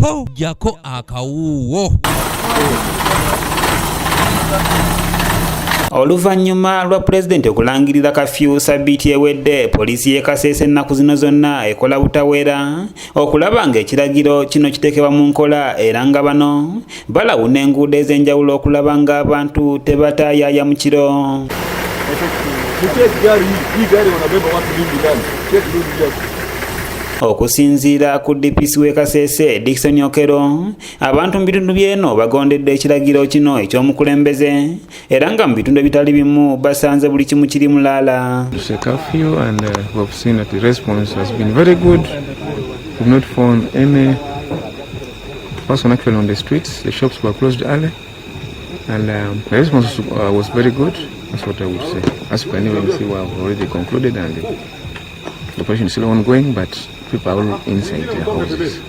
Ho, jjako akawuuwo. Oluvannyuma lwa pulezidenti okulangirira kafyu sabbiiti ewedde, poliisi y'e Kasese ennaku zino zonna ekola butawera okulaba ng'ekiragiro kino kiteekebwa mu nkola era nga bano balawuna enguudo ez'enjawulo okulaba ng'abantu tebataayaaya mu kiro. Okusinziira ku DPC w'e Kasese Dickson Okello, abantu mu bitundu by'eno bagondedde ekiragiro kino eky'omukulembeze era nga mu bitundu ebitali bimu basanze buli kimu kiri mulaala. It's a curfew and we've seen that the response has been very good. We've not found any person actually on the streets. The shops were closed early and the response was very good. That's what I would say. As you can even see, we have already concluded and the operation is still ongoing, but people are all inside their houses.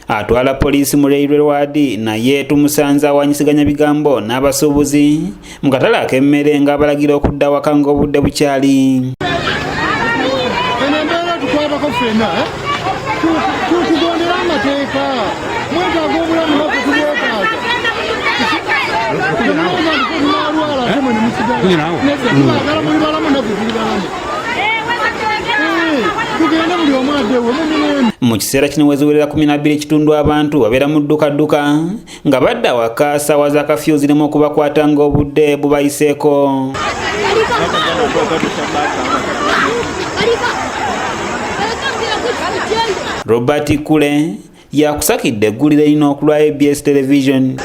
Atwala poliisi mu Railway Ward naye tumusanze awanyisiganya bigambo n'abasuubuzi mu katale ak'emmere ng'abalagira okudda awaka ng'obudde bukyali. Eno embeera tukwatako ffenna, eh? Tugondere amateeka. Mwetaaga obulamu, naffe tubwetaaga. Temulowooza nti tunaalwala ate mwe ne musigala. Nedda, tubaagala muli balamu, naffe tuli balamu. Tugende buli omu addewe mu mirembe. Mu kiseera kino weziwerera 12 kitundu abantu babeera mu ddukadduka nga badda waka ssaawa za kafyu zirimu okubakwata ng'obudde bubayiseeko. Robert Kule yakusakidde eggulire lino okulwa ABS Television.